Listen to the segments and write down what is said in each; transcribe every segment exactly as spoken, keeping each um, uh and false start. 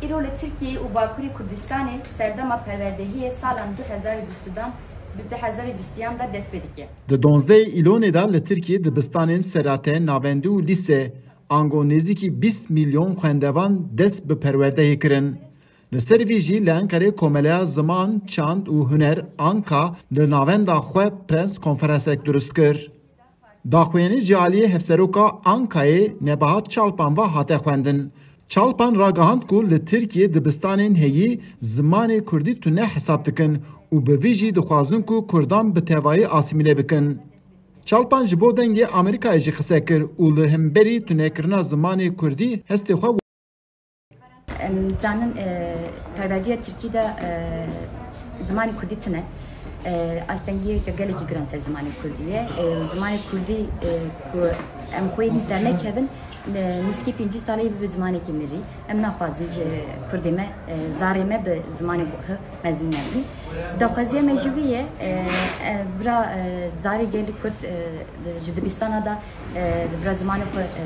Îro li Tirkiyeyê û Bakurê Kurdistanê serdema perwerdehiyê salan du hezar û bîst dan bi du hezar û bîstiyan de dest pê dike. Di donzdehê Îlonê de li Tirkiyê dibistanên serate, navendî û lîse, ango nêzîkî bîst milyon xwendevan dest bi perwerdeyê kirin. Li ser vî jî li Enqerê Komeleya Ziman, Çand û Huner, Anka, li navenda xwe prens konferansek dirust kir. Daxuyanî ji aliyê Hevseroka Ankayê Nebahat Çalpan ve hate xwendin. Çalpan ragihand ku li Tirkiyê dibistanên heyî zimanê kurdî tune hesab dikin û bi vî jî dixwazin ku kurdan bi tevayî asîmîle bikin. Çalpan ji bo Dengê Amerîkayê jî qise kir û li hemberî tunekirina zimanê kurdî hestê xwe Em dizanin, e, perwerdiya Tirkî de, e, zimanê kurdî tune. E, astengiyeke gelekî giran ser zimanê kurdî ye. E, zimanê kurdî, e, ku em xwe yê dernekevin, e, nîskî pêncî salê bibe zimanekî mirî. Em naxwazin ji kurdê me, e, zarê me bi zimanê xwe mezin nebin. Daxwaziya me ji wî ye, e, e, bira, e, zarê gelê kurd, e, ji dibistana de, e, bira zimanê xwe, e,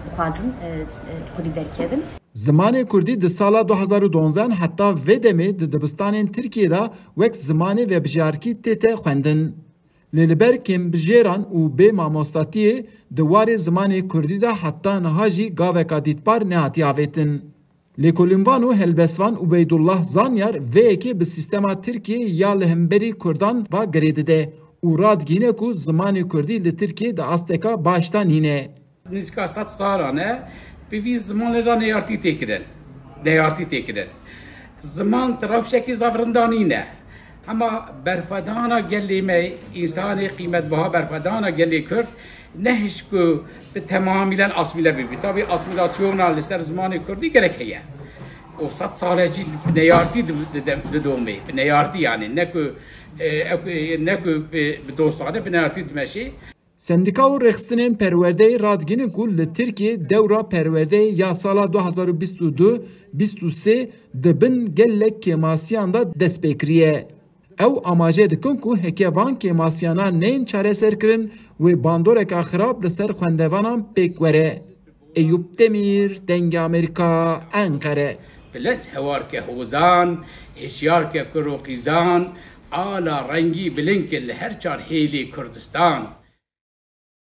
bixwazin, e, e, xwedî derkevin. Zimanê kurdî di sala du hezar û donzdeh heta vê demê di dibistanên Tirkiyê de wek zimanê vebijarkî tête xwendin. Lê li ber kêmbijêran û bê mamostatiyê di warê zimanê kurdî de heta niha jî gaveka dîtbar nehatiye avêtin. Lêkolînvan û helbestvan Ubeydullah Zanyar vê yekê bi sîstema Tirkiyê ya li hemberî kurdan ve girê dide û radigihîne ku zimanê kurdî li Tirkiyê di asteka baş de nîne. Nîzika sed salan e bi vî zimanê re neyartî tê kirin. Neyartî tê kirin. Ziman di rewşekî zaf rindanî ne. Hema berxwedana gelê me, însanê qîmetbiha, berxwedana gelê Kurd nehişt ku bi temamîlen asmîle bibî. Tabî asmîlasyona li ser zimanê Kurdî gerek heye. Û sed sal e jî bi neyartî di, di, di, didomê. Bi neyartî yani. Ne ku, e, e, ne ku bi, bi dostane, bi neyartî dimeşê. Sendîka û rêxistinên perwerdeyê radigihînin ku li Tirkiyê dewra perwerdeyê ya sala du hezar û bîst û du bîst û sê di bin gelek kêmasiyan de dest pê kiriye. Ew amaje dikin ku heke van kêmasiyana neyên çareserkirin, wê bandoreka xirab li ser xwendevanan pêk were. Eyûp Demîr, Dengê Amerîka, Enqere. Bilez hewar ke hozan, hişyar ke kur û qîzan, ala rengî bilind ke li her çar hêlê Kurdistan.